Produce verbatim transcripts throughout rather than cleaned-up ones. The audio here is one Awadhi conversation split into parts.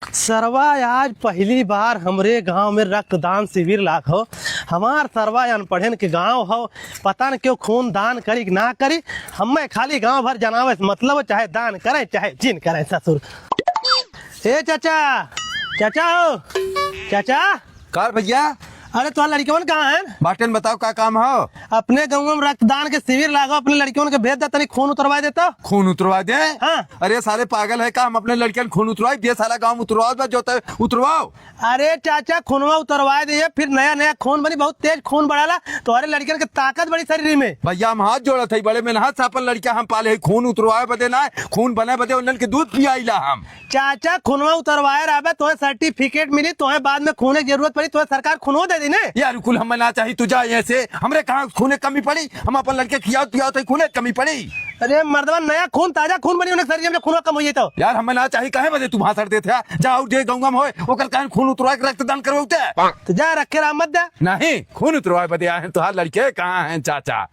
सरवा, आज पहली बार हमरे गांव में रक्तदान शिविर लाग हो। हमार सरवा अनपढ़न के गांव हो, पता न क्यों खून दान करी कि ना करी। हमें खाली गांव भर जनावे से मतलब, चाहे दान करें चाहे जिन करें ससुर। ए चाचा, चाचा हो, चाचा। का रे भैया? अरे तोहार लड़िकवन कहाँ हैं? बाटेन, बताओ का काम हो? अपने गाँव में रक्तदान के शिविर लागो, अपने लड़िकवन के भेज दे, तनी खून उतरवा देता। खून उतरवा दे? हाँ। अरे सारे पागल है का, हम अपने लड़िकन खून उतरवाई दे, सारा गाँव उतरवाओ बा, जो तय उतरवाओ। अरे चाचा, खूनवा उतरवा दे, फिर नया नया खून बनी, बहुत तेज खून बढ़ाला, तोहरे लड़िकन के ताकत बड़ी शरीर में। भैया हम हाथ जोड़त है, बड़े मेहनत से अपन लड़िका हम पाले है, खून उतरवाए बदे ना, खून बने बदे उन्हन के दूध पियाइला हम। चाचा, खूनवा उतरवाए रहबे, तोहे सर्टिफिकेट मिली, तोहे बाद में खूने के जरूरत पड़ी, तोहे सरकार खूनो दे दी ने। यार, कुल हमें ना चाही, तू जा यहाँ से। हमरे कहाँ खूने कमी पड़ी? हम अपन लड़के खियावत पियावत है, खूने कमी पड़ी? अरे मर्दवा, नया खून, ताजा खून बनी, उन्हें शरीर में खून कम हो जाए तो। यार, हमें ना चाही, काहे बदे तू भाषण देत है? जा, और जे गंगम होए, ओकर काहे खून उतरवा के रक्तदान करवाते? तो जा, रखे रहा, मत जा। नहीं, खून उतरवाए बदे आए हैं, तोहार लड़के कहाँ हैं, चाचा?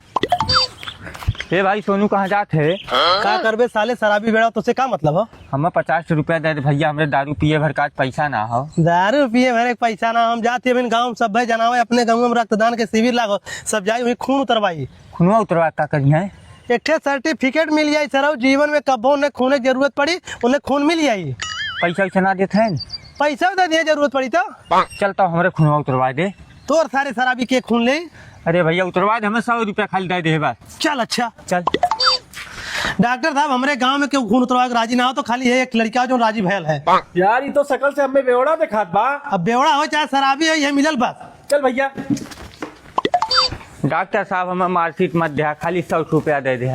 ए भाई सोनू, कहाँ जात है? का करबे साले, शराबी बेड़ा, तोसे का मतलब हो? हमें पचास रुपया दे दे भैया, हमरे दारू पिए भर का आज पैसा ना हो। दारू पिए भर एक पैसा ना, हम जाते हैं गाँव में, सब भाई जनावे अपने गाँव में रक्तदान के शिविर लागो, सब जाई वहीं खून उतरवाई। खूनवा उतरवा का करी है? एक ठे सर्टिफिकेट मिल जाई सरऊ, जीवन में कबो उन्हें खूने की जरूरत पड़ी, उन्हें खून मिल जाई। पैसा वैसा ना देत हैं? पैसा दे दिए, जरूरत पड़ी तो। चल तो हमरे खूनवा उतरवा दे। तोर सारे शराबी के खून ले। अरे भैया, उतरवा दे, हमें सौ रुपया खाली दे दे बस। चल, अच्छा। चल। डॉक्टर साहब, हमरे गांव में केहू खून उतरवा के राजी ना हो, तो खाली ये एक लड़का जो राजी भयल है। यार, ये तो शकल से हमें बेवड़ा दिखात बा। अब बेवड़ा हो चाहे शराबी हो, ये मिलल बस। चल भैया। डॉक्टर साहब, हमें मार्कशीट मत दे, खाली सौ रुपया दे दे।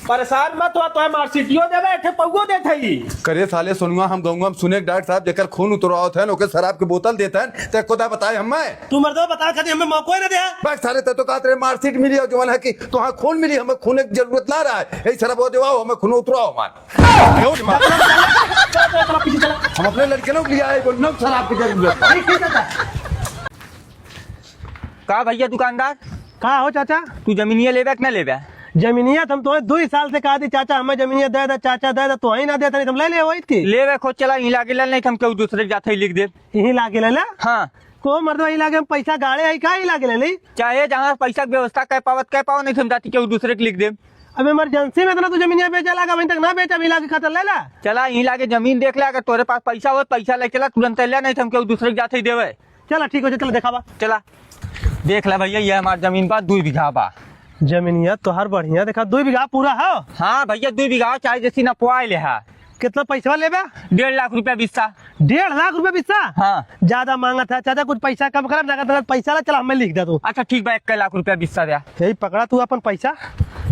परेशान मत हो, तोहे मार्कशीटियो देबे, एक ठे पौवो देत हई। करे साले सोनुआ, हम गौवा में सुने डॉक्टर साहब जेकर खून उतरवावत हैं, ओके शराब के बोतल देत हैं, ते खुदा बताए हमें। तू मर्दवा बतावे खातिर हमें मौको ही ना दे। बस साले, ते तो कहत रहे मार्कशीट मिली और जवन है कि तोहार खून मिली, हमें खून की जरूरत ना रहा है। यही शराब वो देवाओ, हमें खून उतरवाओ हमार। हम अपने लड़के लोग लिया है, बोल, नौ शराब की जरूरत है। का भैया दुकानदार? का हो चाचा? तू जमीनिया लेबे कि ना लेबे? जमीनिया तो हम तोहे दुई साल से कहा दी, चाचा, हमें जमीनिया दे दे, चाचा, दे दे, तोहे ना देता, नहीं तो हम ले ले वही थी। लेबे खो चला, यहीं लागे ले, नहीं तो हम केहू दूसरे के जाते ही लिख दे। यहीं लागे ले ला? हाँ। को मर्दवा, यहीं लागे हम पैसा गाड़े आई, का यहीं लागे ले ली? चाहे जहाँ पैसा के व्यवस्था कर पावत, कर पाओ, नहीं तो हम जाती केहू दूसरे के लिख दे। अब इमरजेंसी में इतना तू जमीनिया बेचे लागा, अभी तक ना बेचा, अभी लागे खातर ले ला। चला, यहीं लागे जमीन देख ले, अगर तोरे पास पैसा हो, पैसा ले चला, तुरंत ले, नहीं तो हम केहू दूसरे के जाते ही देवे। चला, ठीक हो, चला, देखावा। चला, देख ले भैया, ये हमार जमीन बा, दुई बीघा बा। जमीनिया तोहार बढ़िया देखा, दुई बीघा पूरा हो? हाँ भैया, दुई बीघा, चाहे जैसी ना पुआए ले हा। कितना पैसा लेबे? डेढ़ लाख रुपया बिस्सा। डेढ़ लाख रुपया बिस्सा? हाँ। ज्यादा मांगत है चाचा, कुछ पैसा कम करा, नगद नगद पैसा ला, चला हमें लिख दे तू। अच्छा ठीक बा, एक लाख रुपया बिस्सा दे। यही पकड़ा तू अपन पैसा,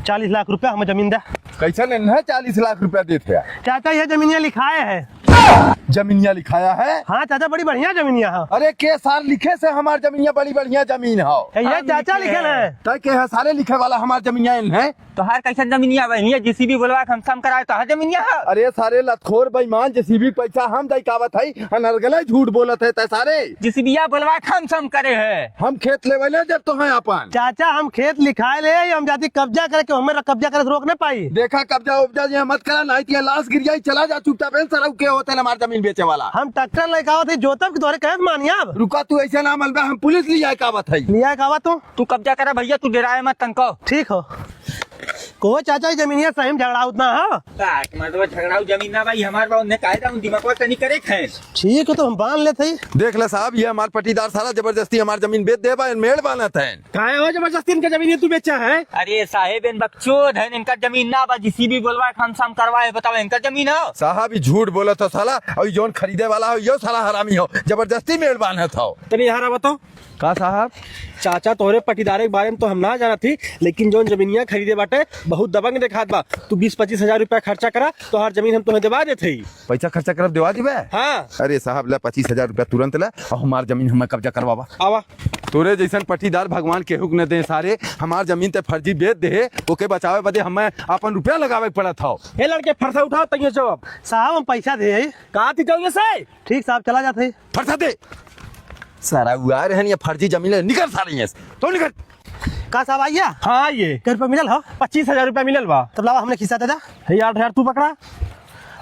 चालीस लाख रुपया हमें जमीन दे। कैसे नहीं है, चालीस लाख रुपया देते हैं। चाचा, ये जमीनिया लिखाए है। जमीनिया लिखाया है? हाँ चाचा, बड़ी बढ़िया जमीनिया है। अरे के सार लिखे से हमार जमीनिया बड़ी बढ़िया जमीन है। ये चाचा लिखे है। तय के है सारे लिखे वाला हमार जमीनिया इन है। तोहार कैसन जमीनिया बा? हियाँ जेसीबी बोलवा के हम सम कराए, तोहार जमीनिया है? अरे सारे लतखोर बेईमान, जेसीबी पैसा हम दई कावत है, अनर्गले झूठ बोलत है तय सारे। जेसीबिया बोलवा के हम सम करे है। हम खेत लेवे ले जब तो है अपन। चाचा, हम खेत लिखाए ले, हम जाती कब्जा करे, कि हमें कब्जा करे से रोक नहीं पाई। देखा, कब्जा उब्जा ये मत करा, नहीं तो ये लाश गिर जाई, चला जा चुपचाप, इन सरऊ के होते ना हमार जमीन बेचे वाला। हम ट्रैक्टर लेके आवत है, जोतब के तोहरे कहे से मानी अब। रुका, तू ऐसे ना मलबा, हम पुलिस ले जाए कावत है। ले आए कावत तू? तू कब्जा करा भैया, तू डेराए मत तनको। ठीक हो। को चाचा, ई जमीनिया सही में झगड़ा उतना है? काट, मतलब झगड़ाऊ जमीन ना भाई, हमार बा, उन्हें काहे जाऊँ, दिमाग पर तनी करे खाए। ठीक हो, तो हम बांध लेते ही। देख ले साहब, ये हमार पट्टीदार सारा जबरदस्ती हमार जमीन बेच दे बा, इन मेड़ बांधत हैं। काहे हो जबरदस्ती इनका जमीन ये तू बेचा है? अरे साहेब, इन बकचोद हैं, इनका जमीन ना बा, जेसीबी बोलवा के हम सम करवाए, बताओ इनका जमीन हो? साहब, ये झूठ बोलत हो साला, और ये जौन खरीदे वाला हो, यो साला हरामी हो, जबरदस्ती मेड़ बांधत हो। तनी यहाँ रहा बताओ। का साहब? चाचा, तोहरे पट्टीदारे के बारे में तो हम ना जानत ही, लेकिन जौन जमीनिया खरीदे बाटे, बहुत दबंग देखात बा। तू बीस पच्चीस हजार रुपया खर्चा करा, तोहार जमीन हम तोहे देवा देत हई। पैसा खर्चा करब, देवा दिबे? हाँ। अरे साहब, ले पच्चीस हजार रुपया तुरंत ले, और हमार जमीन हमें कब्जा करवावा। आवा। तोरे जैसन पट्टीदार भगवान केहू के न दे सारे, हमार जमीन ते फर्जी बेच दे, ओके बचावे बदे हमें अपन रुपया लगावे के पड़त हौ। ए लड़के, फरसा उठाओ, तइयो जवाब। साहब, हम पैसा दे। कहा थी जाओ ये से? ठीक साहब, चला जाते। फरसा दे। सारा हुआ रहन ये फर्जी जमीन है, निकल सारे यहाँ से। तो निकल। का साहब आइया? हाँ, आइए। कै रुपया मिलल हो? पच्चीस हजार रुपया मिलल बा। तब लावा, हमने खिस्सा दे दा। हे, आठ हजार तू पकड़ा।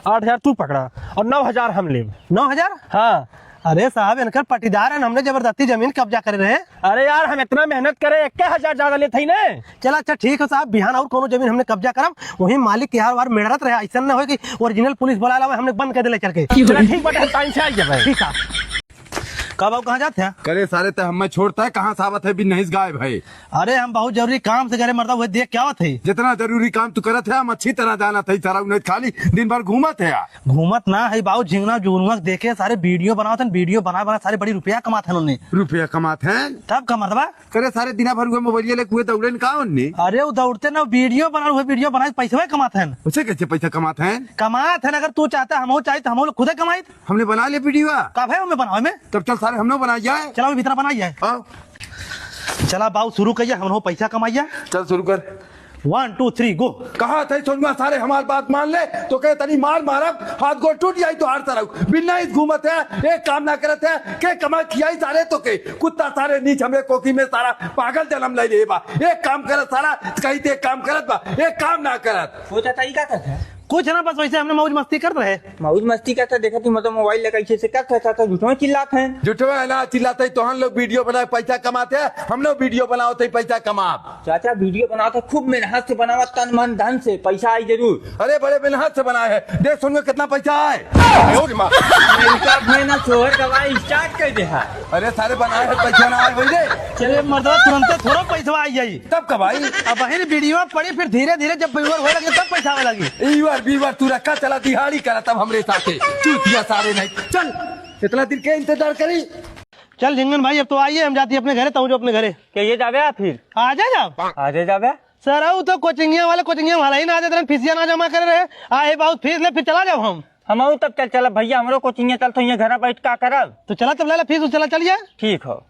आठ हजार तू पकड़ा और नौ हजार हम लेब। नौ हजार? हाँ। अरे साहब, इनकर पटीदार है, हमने जबरदस्ती जमीन कब्जा करे रहे। अरे यार, हम इतना मेहनत करे, एक हजार ज्यादा लेत हई ने। चला अच्छा ठीक है साहब, बिहान और कोनो जमीन हमने कब्जा करब, वहीं मालिक के यार वार मेड़रत रहे, ऐसा न हो कि ओरिजिनल पुलिस बुला लावे, हमने बंद कर देले चल के। चला ठीक बाटे, हम टाइम से आ जाबे। ठीक साहब। का बाबू, कहाँ जात है? करे सारे, ते हमें छोड़ता है, कहाँ से आवत है बिन नहीं गायब है? अरे हम बहुत जरूरी काम से करे मर्दा, वही देख के आवत है। जितना जरूरी काम तू करत है हम अच्छी तरह जानत है सारा, उन्हें खाली दिन भर घूमत है। घूमत ना है बाबू, झिंगना जुगनुआ देखे सारे वीडियो बनावत हैं, वीडियो बना बना सारे बड़ी रुपया कमात हैं उन्हें। रुपया कमात हैं? तब का मर्दबा? करे सारे दिना भर हुए मोबाइल लेके हुए दौड़े न का उन्हें? अरे वो दौड़ते ना, वीडियो बना हुए, वीडियो बना के पैसा कमात हैं। उसे कैसे पैसा कमात हैं? कमात हैं, अगर तू चाहता हम हो चाहे तो हम लोग खुदे कमाई। हमने बना ले वीडियो। कब है हमें बनावे में? तब चल सारे हम लोग बनाई जाए। चला अभी भीतर बनाई जाए। हाँ। चला बाबू शुरू करिए, हम लोग पैसा कमाइए। चल शुरू कर। One two three go। कहा थे सोनुआ सारे हमार बात मान ले, तो कहे तनी मार मारब, हाथ गोड़ टूट जाई तो हार तरह। बिना इस घूमत है, एक काम ना करत है, के कमा खियाई सारे तो के। कुत्ता सारे नीच हमरे कोखी में सारा पागल जन्म ले ले बा। एक काम करत सारा, कहीं ते काम करत बा, एक काम ना करत। वो चाचा ई का करत है? कुछ ना, बस वैसे हमने मौज मस्ती करत रहे। मौज मस्ती करत है, देखा तू मतलब मोबाइल लेके ऐसे से करत है, चाचा झूठो चिल्लात हैं। झूठो है ना चिल्लाते ही तोहन लोग वीडियो बनाए पैसा कमाते हैं, हम लोग वीडियो बनावत है पैसा कमाब। चाचा वीडियो बनावत है खूब मेहनत से बनावत, तन मन धन से, पैसा आई जरूर। अरे बड़े मेहनत से बनाए है, देख सुन के कितना पैसा आए। इनका अपने ना सोहर गवाही स्टार्ट कर दे है। अरे सारे बनाए है पैसा ना आए वही रे। चले मर्दवा तुरंते थोड़ा पैसा आई जाई। तब कब आई? अब बहिन वीडियो पड़ी, फिर धीरे धीरे जब व्यूअर होए लगे तब पैसा आवे लगी। व्यूअर व्यूअर तू रखा, चला दिहाड़ी करा तब हमरे साथे। चूतिया सारे नहीं। चल, इतना दिन के इंतजार करी। चल झिंगन भाई, अब तो आइए, हम जाती अपने घरे, तू जो अपने घरे। क्या ये जावे आप फिर? आ जा जाओ। आ जा जावे। सर, आओ तो कोचिंगिया वाले, कोचिंगिया वाला ही ना देत रहन, फीसिया ना जमा करे रहे। आ, हे बाबू, फीस ले, फिर चला जाओ हम। हम आऊ तब चल, चला भैया, हमरो कोचिंगिया चल, तो ये घरा बैठ का करब? तो चला तब, ले ला फीस, चला, चलिए। ठीक हो।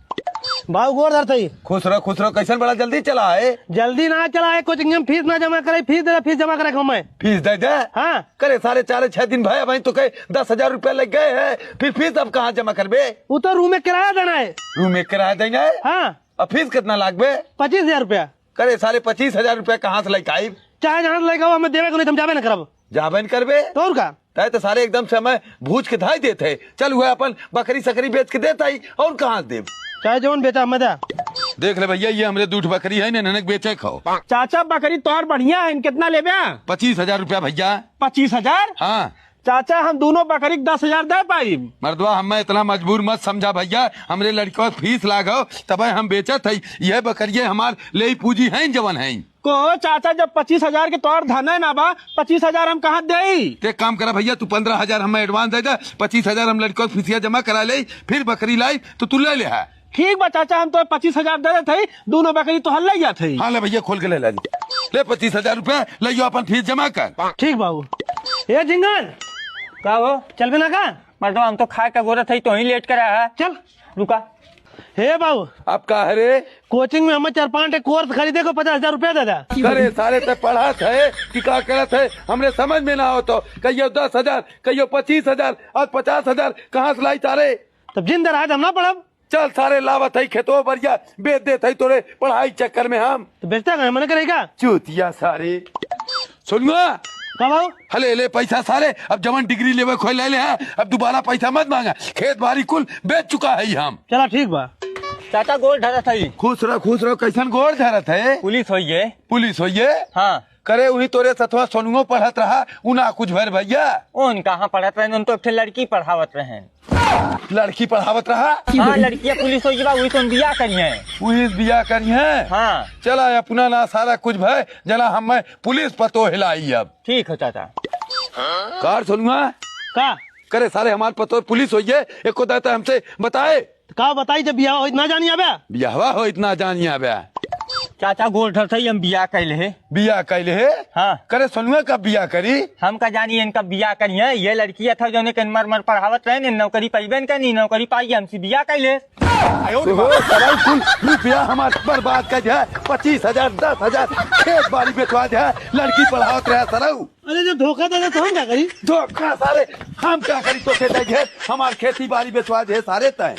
बाबू, गोर धरत हई। खुश रहो, खुश रहो। कैसन बड़ा जल्दी चला है? जल्दी ना चला है, कोचिंगिया में फीस ना जमा करे, फीस दे दे, फीस जमा करे हमें। फीस दे दे? हाँ। करे सारे चार छह दिन भय भाई, तो कहे दस हजार रुपया लग गए हैं, फिर फीस अब कहाँ जमा करबे? वो तो रूम में किराया देना है। रूम में किराया देना है? हाँ। अब फीस कितना लागबे? पच्चीस हजार रुपया। करे साले, पच्चीस हजार रुपया कहाँ से लेके आइब? चाहे जहाँ से लेके आओ, हमें देवे को नहीं, हम जाबे न करब। जाबे न करबे? तो और का? तय तो साले एकदम से हमें भूज के धाई देत है। चल, हुआ अपन बकरी सकरी बेच के देत आई, और कहाँ से देब? चाहे जौन बेचा, हमें दे। देख ले भैया, ये हमरे दूठ बकरी है, इन्हें बेचे खाओ। चाचा, बकरी तोहार बढ़िया है, कितना लेबे? पच्चीस हजार रुपया भैया। पच्चीस हजार? हाँ। चाचा, हम दोनों बकरी के दस हजार दे पाइब। मर्दवा, हमें इतना मजबूर मत समझा भैया, हमरे लड़कों के फीस लागो, तबे हम बेचत हई। यह बकरिये हमार लेई पूजी हैं जवन हैं। को चाचा, जब पच्चीस हजार के तोर धन है ना बा, पच्चीस हजार हम कहाँ देई? ते काम करा भैया, तू पन्द्रह हजार हमें एडवांस दे दे, पच्चीस हजार हम लड़कों के फीसिया जमा करा ले, फिर बकरी लाई तो तू ले ले है। ठीक बा चाचा, हम तो पच्चीस हजार दे देत हई, दोनों बकरी तोहर ले जात हई। हाँ ले भैया, खोल के ले ले, ले पच्चीस हजार रुपया, ले यो अपन फीस जमा कर। ठीक बाबू। ए झिंगन, का हो? चलबे ना का? मतलब हम तो खाए का गोरत हई, तो ही लेट करा है। चल। रुका। हे बाबू। अब का है रे? कोचिंग में हमें चार पांच ठे कोर्स खरीदे को पचास हजार रुपया दे दे। अरे सारे ते पढ़त है कि का करत है, हमरे समझ में ना हो तो कहियो दस हजार, कहियो पच्चीस हजार, आज पचास हजार कहाँ से लाई सारे? तब जिंदा रहा हम ना पढ़ब। चल सारे, लावत हई खेतवा बरिया, बेच देत हई तोरे पढ़ाई चक्कर में हम। तो बेचता कहे, मना करेगा? चूतिया सारे। सोनुआ। का बाबू? हले, ले पैसा सारे, अब जवन डिग्री लेवे खोए ले ले है, अब दोबारा पैसा मत मांगा, खेत बारी कुल बेच चुका है हम। चला ठीक बा। चाचा गोड़ धरत हई। खुश रहो, खुश रहो। कैसन गोड़ धरत है? पुलिस होइए। पुलिस होइए? हाँ। करे उही तोरे सथवा सोनुओ पढ़त रहा, उ ना कुछ भर भैया। उन कहाँ पढ़त रहेन, उन तो एक ठे लड़की पढ़ावत रहेन। लड़की पढ़ावत रहा? हाँ, लड़किया पुलिस होइए बा, उही तो बियाह करिहें। उही बियाह करिहें? हाँ। चला, अपना ना सारा कुछ भय, जना हम पुलिस पतो हिलाई अब। ठीक हो चाचा। कार सोनुआ? का? करे सारे हमार पतो पुलिस होइए, एको दाता हमसे बताए। तो का बताई, जब बियाह होइत ना जानी आबे? बियाहवा होइत ना जानी आबे। चाचा गोड़ धरत हई, हम बियाह कैले है। बियाह कैले है? हाँ। करे सोनुआ कब बियाह करी? हम का जानी इनका बियाह करी है। ये लड़किया था जौने के मर मर पढ़ावत रहे ने, नौकरी पाइबे न करनी, नौकरी पाई हमसे बियाह कैले। ओहो, सारा कुल रुपया हमार बर्बाद कर दिया। पच्चीस हजार, दस हजार, खेत बाड़ी बेचवा दिया, लड़की पढ़ावत रहा सरऊ। अरे जब धोखा दे दे तो हम का करी? धोखा सारे, हम का करी तो के दे, हमार खेती बाड़ी बेचवा दे सारे तय।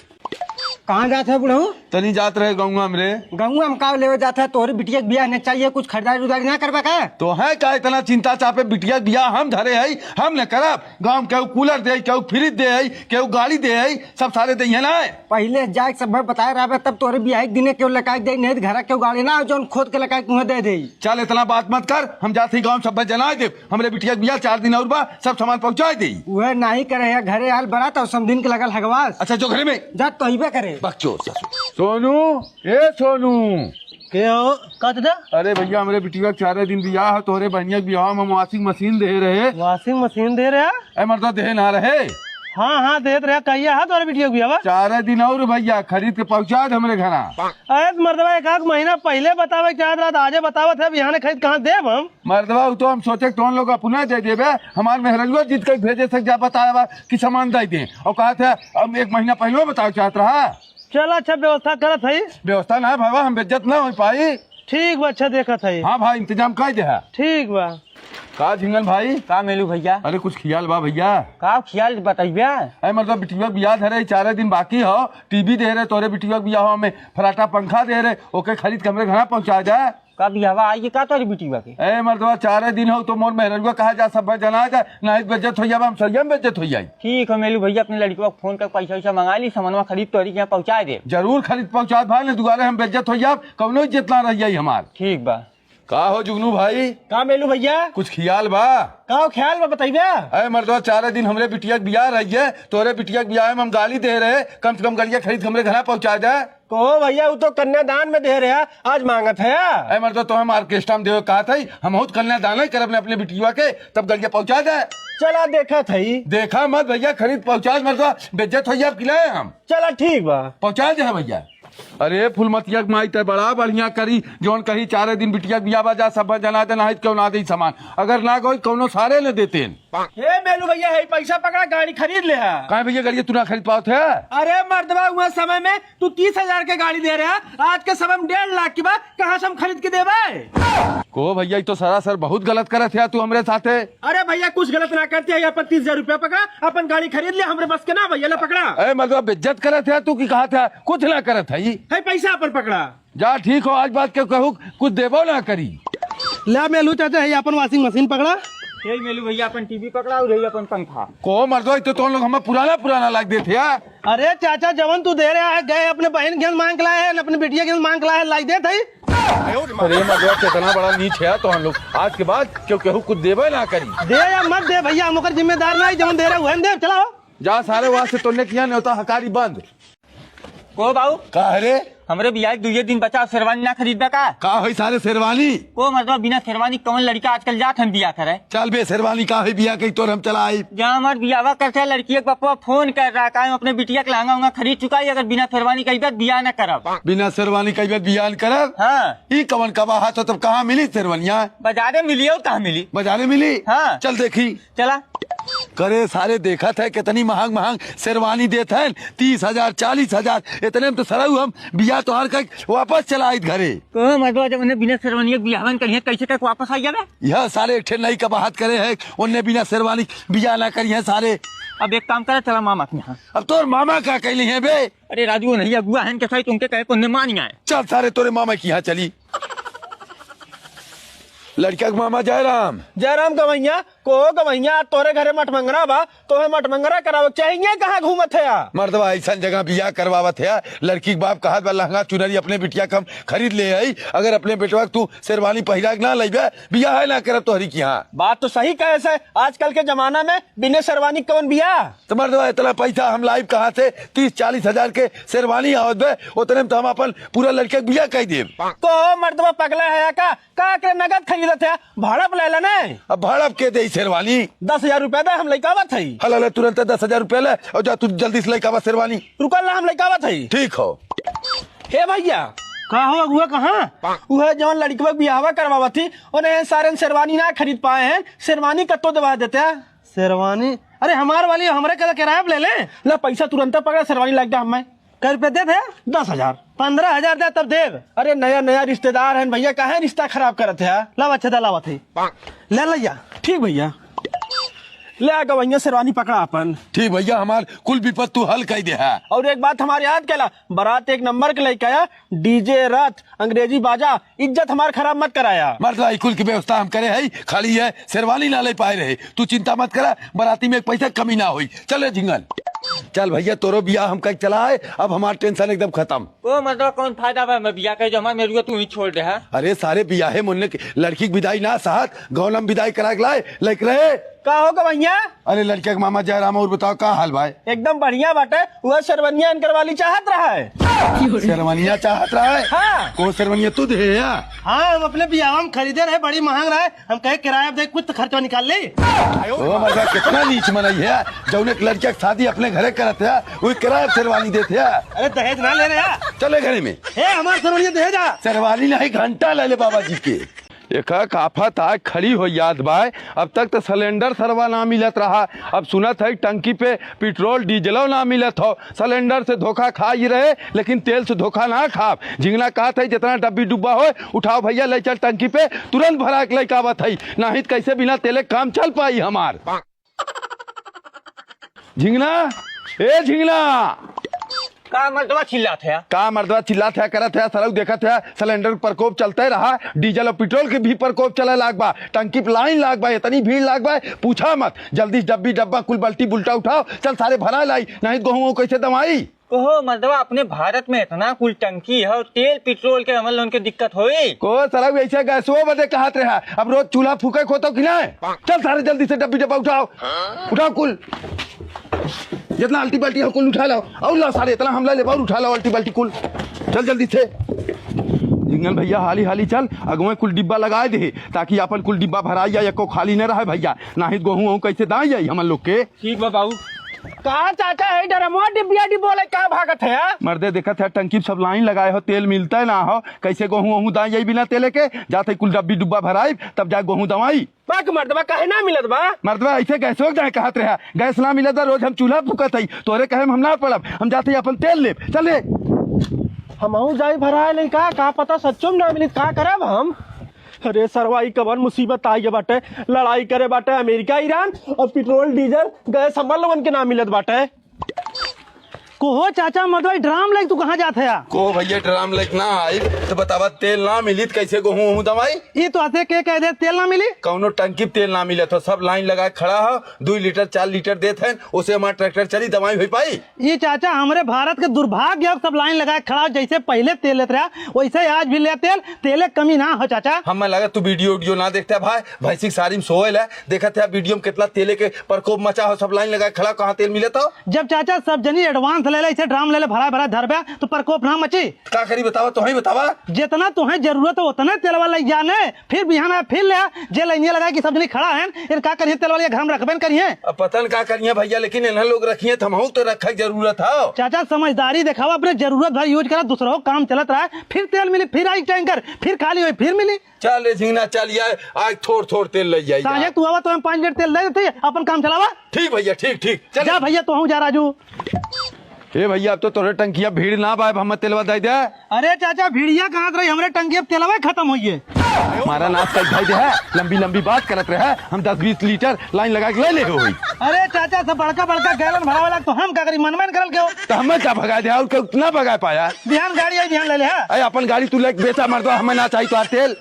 कहाँ जात है बुढ़ऊ? तनी जात रहे गौवा में रे। गौवा में का लेवे जात है? तोहरी बिटिया के बियाह ने चाहिए, कुछ खरीदारी उदारी ना करबा का? तो है का इतना चिंता चापे? बिटिया के बियाह हम धरे है, हम न करब। गाँव केहू कूलर दे, केहू फ्रिज दे, केहू गाड़ी दे, सब सारे दे है ना। पहिले जाए के सब बताए रहबे, तब तोहरे बियाह के दिने केहू लकाई दे, नहीं तो घर केहू गाड़ी ना, जौन खोद के लकाई तुम्हें दे दे। चल इतना बात मत कर, हम जात ही गाँव सब जनाए दे। हमरे बिटिया के बियाह चार दिन और बा, सब सामान पहुँचाए दे। उहे नाही करे है, घरे आल बरात और समधिन के लगल हगवास। अच्छा जो घरे में। जा तोहिबे करे। बकचोद ससुर। सोनू, ए सोनू। के हो? का दादा? अरे भैया, हमरे बिटिया के चारे दिन बियाह है, तोहरे बहनिया के बियाह में हम washing machine दे रहे। Washing machine दे रहे? ए मर्दा, दे ना रहे। हाँ, हाँ, देत रहे। कहिया है तोहरे बिटिया के बियाह? चारे दिन और भैया, खरीद के पहुँचा दे हमरे घरा। अरे तो मर्दवा, एक आध महीना पहिले बतावे के चाहत रहत, आजे बतावत है, बिहाने खरीद कहाँ देब हम? मर्दवा, उ तो हम सोचे कि तोहन लोग अपना दे देबे, हमार मेहररुआ जीत के भेजे से जा बतावा कि सामान दे दे, और कहा था हम एक महीना पहिले बतावे चाहत रहा। चल अच्छा, व्यवस्था करत हई। व्यवस्था ना भावा, हम बेइज्जत ना हो पाई। ठीक बा, अच्छा देखत हई। हाँ भाई, इंतजाम कर दे है। ठीक बा। का झिंगन भाई? का मेलू भैया? अरे कुछ खियाल बा भैया? का खियाल बतैबे? अरे मतलब बिटिया बियाह धरे, चारे दिन बाकी हो, टीवी दे रहे तोरे बिटिया बियाह में, फराटा पंखा दे रहे, ओके खरीद के हमरे घरा पहुँचा दे। का बियाहवा आई का तोरी बिटिया के? ए मर्दवा, चारे दिन हो तो मोर मेहररुआ कहा जा, सब जना जा, नहीं बेइज्जत हो जाबा, हम सही में बेइज्जत हो जाई। ठीक हो मेलू भैया, अपने लड़कवा के फोन कर पैसा वैसा मंगा ली, सामानवा खरीद तोरी के यहाँ पहुँचा दे। जरूर खरीद पहुँचा भाई, ने दुआरे हम बेइज्जत हो जाब, कौनो इज्जत ना रह जाई हमार। ठीक बा। का हो जुगनू भाई? का मेलू भैया? कुछ खियाल बा? का हो खियाल बा, बताइबे? अरे मर्दवा, चारे दिन हमरे बिटिया के बियाह रही है, तोरे बिटिया के बियाह में हम गाड़ी दे रहे, कम से कम गड़िया खरीद के हमरे घरा पहुँचा दे। कहो भैया, वो तो कन्यादान में दे रहे, आज मांगत है। अरे मर्दवा, तो हम ऑर्केस्ट्रा में देवे कहा था, हम बहुत कन्यादान ही करब अपने, अपने बिटिया के, तब गड़िया पहुँचा दे। चला देखा था ही। देखा मत भैया, खरीद पहुँचा मर्दवा, बेइज्जत हो जाब कि नहीं हम। चला ठीक बा। पहुँचा दे भैया। अरे फुलमतिया के माई, ते बड़ा बढ़िया करी, जौन कही चारे दिन बिटिया के बियाह बा, जा सब जना दे, नाहित क्यों ना दे सामान, अगर ना कोई कौनो सारे न देते। हे मेलू भैया, हे पैसा पकड़ा, गाड़ी खरीद ले है। काहे भैया, गाड़ी तू ना खरीद पावत है? अरे मर्दवा, हुआ समय में तू तीस हजार के गाड़ी दे रहे है, आज के समय में डेढ़ लाख की बा, कहाँ से हम खरीद के देबे? को भैया, ई तो सरासर बहुत गलत करत है तू हमरे साथे। अरे भैया, कुछ गलत ना करते हैं, अपन तीस हजार रुपया पकड़ा, अपन गाड़ी खरीद लिया, हमरे बस के ना भैया, ले पकड़ा। अरे मतलब बेइज्जत करत है तू कि कहा था, कुछ ना करत है ई। है पैसा अपन पकड़ा। जा ठीक हो, आज बात के कहू कुछ देबो ना करी। ला मेलू चाचा, है अपन washing machine पकड़ा। यही मेलू भैया, अपन टीवी पकड़ा और यही अपन पंखा। को मर्दवा, ई तो तुम लोग हमें पुराना पुराना लाग देते यार। अरे चाचा, जवन तू दे रहा है, गए अपने बहन के मांग के लाए हैं, अपने बिटिया के मांग के लाए हैं, लाई देत है। अरे मर्दवा, कितना बड़ा नीच है तो हम लोग। आज के बाद क्यों केहू कुछ देबे ना करी। दे या मत दे भैया, हम ओकर जिम्मेदार ना है, जवन दे रहा है, वहन दे, चला हो। जा सारे, वहाँ से तोने किया न्योता हकारी बंद। को बाऊ? का है रे? हमरे बियाह के दुइये दिन बचा, शेरवानी ना खरीदबा का? का होई सारे शेरवानी? को मतलब बिना शेरवानी कौन लड़का आजकल जात हम बियाह करे? चल बे, शेरवानी का होई बियाह के तोर हम चला आई। जहाँ हमार बियाहवा करते लड़की के पप्पा फोन कर रहा, का हम अपने बिटिया के लहंगा उंगा खरीद चुका है, अगर बिना शेरवानी कही बात बियाह न करब। बिना शेरवानी कही बात बियाह न करब? हाँ। ई कवन कबाहत हो, तब कहाँ मिली शेरवानिया? बाजारे मिली और कहाँ मिली? बाजारे मिली? हाँ। चल देखी। चला। करे सारे देखत है कितनी महंग महंग शेरवानी देत हैं, तीस हजार, चालीस हजार, इतने में तो सरऊ हम बियाह तोहार कर वापस चला आइत घरे। कहो मर्दवा, जब उन्हें बिना शेरवानी के बियाहवन करिए, कैसे तक वापस आ जावे? यह सारे एक ठे नई कबाहत करे है, उन्हें बिना शेरवानी बियाह ना करिए सारे। अब एक काम करे, चला मामा के यहाँ। अब तोर मामा का कहली है बे? अरे राजू, नहीं अगुआ है, इनके साथ उनके कहे को उन्हें मान आए। चल सारे, तोरे मामा के यहाँ चली। लड़का के मामा जयराम। जयराम गवैया, को गवैया, आज तोरे घरे मठमंगरा बा, तोहे मठमंगरा करावे के चाहिए, कहाँ घूमत है आ? मर्दवा ऐसन जगह बियाह करवावत है, लड़की के बाप कहत बा लहंगा चुनरी अपने बिटिया के हम खरीद ले आई, अगर अपने बेटवा के तू शेरवानी पहिरा के ना लइबे, बियाह है ना करब तोहरी के यहाँ। बात तो सही कहे से, आजकल के जमाना में बिना शेरवानी कौन बियाह? तो मर्दवा इतना पैसा हम लाइब कहाँ से? तीस चालीस हजार के शेरवानी आवत बे, उतने में तो हम अपन पूरा लड़के के बियाह कह देब। को मर्दवा पगला है का? का के नगद खरीदत है, भाड़ा पे लेला ने? अब भाड़ा पे के देई शेरवानी? दस हजार रुपया दे, हम लइका आवत हई। हला ले, तुरंत दस हजार रुपया ले और जा, तू जल्दी से लइका आवा शेरवानी। रुकल ना, हम लइका आवत हई। ठीक हो। हे भैया। का हो अगुआ, कहाँ? उहे जवन लड़कवा के बियाहवा करवावत थी, उन्हें सारे शेरवानी ना खरीद पाए हैं, शेरवानी कत्तो देवा देते हैं। शेरवानी? अरे हमार वाली, हमरे के किराया पे ले ले। ला पैसा तुरंत पकड़ा, शेरवानी लाग जा हमें। कै रुपया दे दे? दस हजार। पन्द्रह हजार दे तब देब। अरे नया नया रिश्तेदार हैं भैया, काहे रिश्ता खराब करत है? लावा अच्छा दा, लावा थे। ले लैया। ठीक भैया। ले आ गवैया शेरवानी पकड़ा अपन। ठीक भैया, हमार कुल विपद तू हल कई दे है। और एक बात हमारे याद कैला, बारात एक नंबर के लेके आया, डीजे, रथ, अंग्रेजी बाजा, इज्जत हमार खराब मत कराया। मर्द भाई, कुल की व्यवस्था हम करे है, खाली है शेरवानी ना ले पाए रहे। तू चिंता मत करा, बाराती में एक पैसा कमी ना होई। चल रे झिंगन, चल भैया, तोरो बियाह हम कई चला है, अब हमार टेंशन एकदम खत्म। ओ मतलब कौन फायदा बा मैं बियाह करे जो हमार मेरुआ तू ही छोड़ दे है? अरे सारे बियाहे मुन्ने के लड़की की विदाई ना साहत, गौनम विदाई करा के लाए, लइक रहे। का होगा भैया? अरे लड़किया के मामा जयराम, और बताओ का हाल भाई? एकदम बढ़िया बाटे। वह शेरवनिया इनकर वाली चाहत रहा है। शेरवनिया चाहत रहा है? हाँ। कौन शेरवनिया तू दे या? हाँ, हम अपने बियाह में खरीदे रहे, बड़ी महंग रहा है। हम कहे किराया दे, कुछ तो खर्चा निकाल ले। ओ मर्दा, कितना नीच मनई है, जौन एक लड़किया के शादी अपने घरे करत है, वही किराया शेरवानी देत है। अरे दहेज ना ले रहे हैं। चले घरे में। ए, हमार शेरवानी दहेज आ। शेरवानी नहीं, घंटा ले ले बाबा जी के। एक आफत आए खड़ी हो याद बाय, अब तक तो सिलेंडर सरवा ना मिलत रहा। अब सुनत है टंकी पे पेट्रोल डीजलो ना मिलत हो। सिलेंडर से धोखा खा ही रहे, लेकिन तेल से धोखा ना खाब। झिंगना कहत है जितना डब्बी डुब्बा होए, उठाओ भैया, ले चल टंकी पे, तुरंत भरा के लेके आवत है, नाहीं तो कैसे बिना तेले काम चल पाई हमार। झिंगना, ए झिंगना। का मर्दवा चिल्लात है? का मर्दवा चिल्लात है, करत है, सरऊ देखत है, सिलेंडर के प्रकोप चलते रहा, डीजल और पेट्रोल के भी प्रकोप चले लाग बा, टंकी पे लाइन लाग बा, इतनी भीड़ लाग बा, पूछा मत। जल्दी से डब्बी डब्बा कुल बल्टी बुल्टा उठाओ, चल सारे भरा लाई, नाहीं तो गोहूँ कैसे दवाई? ओहो मर्दवा, अपने भारत में इतना कुल टंकी है और तेल पेट्रोल के हमन लोगन के दिक्कत होई? को सरऊ ऐसे गैसो बदे कहत रहा, अब रोज चूल्हा फूके खोतो कि नहीं? चल सारे जल्दी से डब्बी डब्बा उठाओ, उठाओ कुल। जितना अल्टी पल्टी हो कुल उठा लाओ। और ला सारे, इतना हमला लेबा और उठा लाओ अल्टी पल्टी कुल। चल जल्दी से। झिंगन भैया, हाली हाली चल, अगुए कुल डिब्बा लगाए दे, ताकि अपन कुल डिब्बा भराई या एको खाली न रहे भैया, नाहीं तो गोहूँ वहूँ कैसे दाई जाई हमन लोग के। ठीक बा बाबू। का चाचा है डरमवा डिब्बिया डिब्बो ले का भागत है, हाँ? मर्दे देखत है टंकी पे सब लाइन लगाए हो, तेल मिलता है ना हो, कैसे गोहूँ वहूँ दाई जाई बिना तेले के? जात है कुल डब्बी डुब्बा भराई, तब जा गोहूँ दवाई। बाक मर्दवा काहे ना मिलत बा? मर्दवा ऐसे गैसो के जाए कहत रहा, गैस ना मिलत बा, रोज हम चूल्हा फूकत हई, तोरे कहे में हम ना पड़ब, हम जात हई अपन तेल लेब, चले। हमहू जाई भराए नहीं का, का पता सच्चो में ना मिलित, का करब हम? अरे सरवा, ई कवन मुसीबत आई गए बाटे, लड़ाई करे बाटे अमेरिका ईरान और पेट्रोल डीजल गैस हमर लोगन के ना मिलत बाटे। को हो चाचा, मर्दवा ई ड्राम लेके तू कहाँ जात है? को भैया ड्राम लेके ना आई तो बतावा, तेल ना मिली तो कैसे गोहूँ वहूँ दवाई? ई तो हंसे के कह दे तेल ना मिली? कौनो टंकी पे तेल ना मिले तो सब लाइन लगा के खड़ा हो, दो लीटर चार लीटर देत हैं, उसे हमारा ट्रैक्टर चली, दवाई हो पाई? ई चाचा, हमरे भारत के दुर्भाग्य है, सब लाइन लगा के खड़ा हो, जैसे पहले तेल लेत रहा वैसे आज भी ले तेल, तेले कमी ना हो चाचा। हमें लगा तू वीडियो उडियो ना देखते भाई, भैंसी के सारी में सोए ला, देखत है वीडियो में कितना तेले के प्रकोप मचा हो, सब लाइन लगा के खड़ा, कहाँ तेल मिले तो? जब चाचा सब जनी एडवांस ले ले, इसे ड्राम ले ले, भरा भरा धरबे तो प्रकोप ना मची। का करी बतावा, तोहई बतावा। जितना तोहई जरूरत हो उतने तेलवा ले जाने, फिर बिहान आए फिर ले आ, जे लाइनिया लगाए कि सब जनी खड़ा हैं, इन का करिए तेल वाले घर में रखबे न करिए। अब पता न का करिए भैया, लेकिन इन्हें लोग रखिए तो हमहू तो रखे के जरूरत हो। चाचा समझदारी देखावा, अपने जरूरत भर यूज करा, दूसरा हो काम चलत रहा है, फिर तेल मिली, फिर आई टैंकर, फिर खाली होई, फिर मिली। चल रे झिंगना, चल यार, आज थोड़ थोड़ तेल ले जाई साँझे यार। तू आवा तो हम पाँच लीटर तेल दे देते, अपन काम चलावा। ठीक भैया, ठीक, ठीक, चल। जा भैया, तू हूँ जा राजू। ए भैया, अब तो तोरे टंकिया भीड़ ना बा, अब हमें तेलवा दे दे। अरे चाचा, भीड़िया कहाँ से रही, हमरे टंकी अब तेलवा ही खत्म होइए। हमारा नाश कर भाई दे है, लंबी लंबी बात करत रहे, हम दस बीस लीटर लाइन लगा के ले ले हो। अरे चाचा, सब बड़का बड़का गैलन भरावे लाग तो हम का करी, मन मन करल के हो। तो हमें क्या भगा दे, और क्या उतना भगा पाया? बिहान गाड़ी आई, बिहान ले ले, हाँ। अरे अपन गाड़ी तू लेके बेचा मर्दवा, हमें ना चाहिए तो तेल।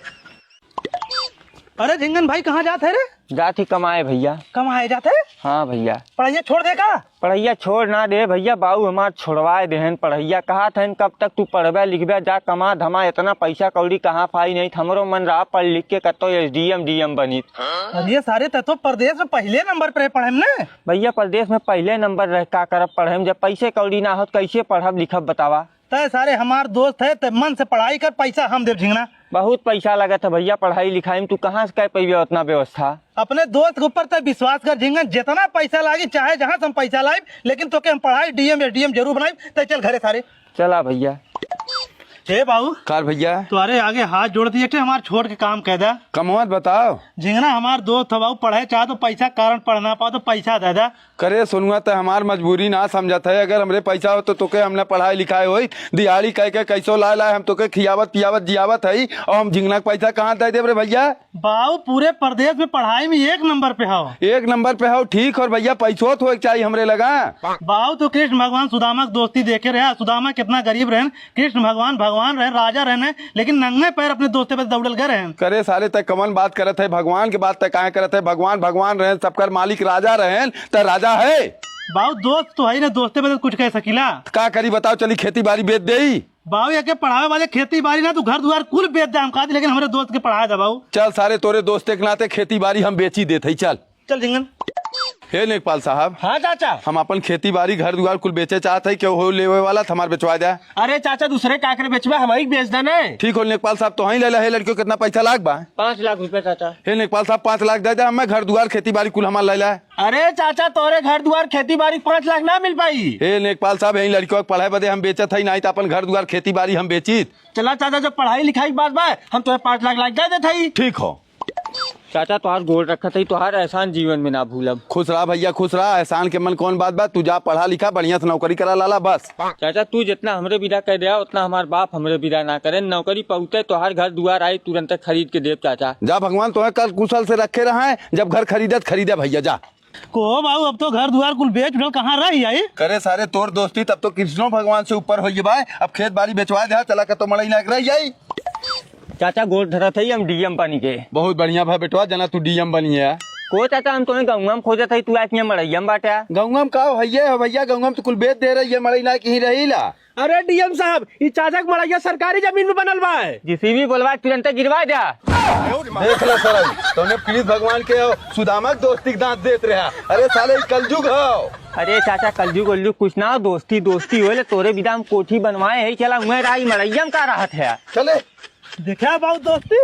अरे झिंगन भाई, कहाँ जात है रे? जात ही कमाए भैया। कमाए जात है? हाँ भैया। पढ़ाइया छोड़ दे का? पढ़ैया छोड़ ना दे भैया, बाऊ हमार छोड़वाए देहन पढ़ैया। कहत हन कब तक तू पढ़बे लिखबे, जा कमा धमा, इतना पैसा कौड़ी कहाँ पाई नहीं, हमरो मन रहा पढ़ लिख के कतो एसडीएम डीएम बनित। अरे सारे, त तो परदेस में पहिले नंबर पे पढ़े में ना? भैया परदेस में पहिले नंबर रह का करब पढ़े में, जब पैसे कौड़ी ना होत कैसे पढ़ब लिखब बतावा? तय सारे हमार दोस्त है, तय मन से पढ़ाई कर, पैसा हम देब झिंगना। बहुत पैसा लगत है भैया पढ़ाई लिखाई में, तू कहाँ से कर पैबे उतना व्यवस्था? अपने दोस्त के ऊपर तय विश्वास कर झिंगन, जितना पैसा लागी चाहे जहाँ से हम पैसा लाइब, लेकिन तोके हम पढ़ाई डीएम एसडीएम जरूर बनाइब। तय चल घरे सारे। चला भैया। हे बाबू। कार भैया। तुम्हारे आगे हाथ जोड़ दिए थे, हमार छोड़ के काम कह दे। कमवत बताओ। झिंगना हमार दोस्त है बाबू, पढ़े चाहे तो पैसा कारण पढ़ ना पाओ तो पैसा दे दे। करे सोनुआ, तै हमार मजबूरी ना समझत है। अगर हमरे पैसा होत तो तोके हम ना पढ़ाई लिखाई होई। दिहाड़ी कह के कैसो लाए लाए हम तोके खियावत पियावत जियावत हई, और हम झिंगना के पैसा कहाँ दे देब रे भैया? बाऊ, पूरे प्रदेश में पढ़ाई में एक नंबर पे हौ। एक नंबर पे हौ, ठीक हो भैया, पैसो तो होए के चाहिए हमरे लगा। बाऊ, तो कृष्ण भगवान सुदामा के दोस्ती देखे रहे। सुदामा कितना गरीब रहन, कृष्ण भगवान भगवान रहन, राजा रहन, लेकिन नंगे पैर अपने दोस्ते पे दौड़ल गए रहन। करे साले, तै कवन बात करत है? भगवान के बात तै काहे करत है? भगवान भगवान रहन, सबकर मालिक राजा रहन, तै राजा है? बाऊ, दोस्त तो है ही ना, दोस्ते बदे कुछ कह सकीला। त का करी बताओ, चली खेती बाड़ी बेच देई? बाऊ, एके पढ़ावे वाले खेती बाड़ी ना, तू घर दुआर कुल बेच दे, हम कहा दी, लेकिन हमरे दोस्त के पढ़ा दे बाऊ। चल सारे, तोरे दोस्ते के नाते खेती बाड़ी हम बेची देत हई, चल। चल झिंगन। हे लेखपाल साहब। हाँ चाचा। हम अपन खेती बाड़ी घर दुआर कुल बेचे चाहत हई, केहू हो लेवे वाला त हमार बेचवा दे। अरे चाचा, दूसरे का करे बेचबा, हम ही बेच दे ने। ठीक हो लेखपाल साहब, तो ही ले ला। हे लड़कियों, कितना पैसा लाग बा? पाँच लाख रुपया चाचा। हे लेखपाल साहब, पाँच लाख दे दे, हमें घर दुआर खेती बाड़ी कुल हमार ले ला। अरे चाचा, तोरे घर दुआर खेती बाड़ी पाँच लाख ना मिल पाई। हे लेखपाल साहब, यही लड़कियों के पढ़ाई बदे हम बेचत हई, नाहीं त अपन घर दुआर खेती बाड़ी हम बेचित। चला चाचा, जब पढ़ाई लिखाई के बात बा, हम तोहे पाँच लाख लाग दे देत हई। ठीक हो। चाचा, तोहार गोड़ रखत हई, तोहार एहसान जीवन में ना भूलब। खुश रहा भैया, खुश रहा। एहसान के मन कौन बात बा? तू जा पढ़ा लिखा, बढ़िया से नौकरी करा लाला, बस। चाचा, तू जितना हमरे बिदा कर दिया, उतना हमार बाप हमरे बिदा ना करे। नौकरी पउते तोहार घर दुआर आई, तुरंते खरीद के देब चाचा। जा, भगवान तोहे कल कुशल से रखे रहा है, जब घर खरीदे त खरीदे भैया, जा। को बाबू, अब तो घर दुआर कुल बेच उठल, कहाँ रह जाई? करे सारे, तोर दोस्ती तब तो कृष्णो भगवान से ऊपर होइए बा। अब खेत बाड़ी बेचवा दे, चला के तो मड़ई लायक रह जाई। चाचा, गोड़ धरत हई हम डीएम बनी के। बहुत बढ़िया भा बेटवा, जना तू डीएम बनी है। को चाचा, हम तोहे गौंवा में खोजत हई, तू आज यहाँ मड़ैया में बाटे। गौंवा में का हो, हइये हो भैया, गौंवा में तो कुल बेच दे रही है, मड़ई लायक ही रहीला। अरे डीएम साहब, ई चाचा के मड़ैया सरकारी जमीन में बनल बा। जेसीबी बोलवा, तुरंते गिरवा द्या। देख ले सरऊ, तूने कृष्ण भगवान के और सुदामा के दोस्ती के दांत देत रहा। अरे साले, ई कलजुग हो। अरे चाचा, कलजुग वलजुग कुछ ना हो, दोस्ती दोस्ती होले। तोरे बिदा हम कोठी बनवाए है, चला हुए रहा, ई मड़ैया में का रहत है। चले। देखा बाबू दोस्ती।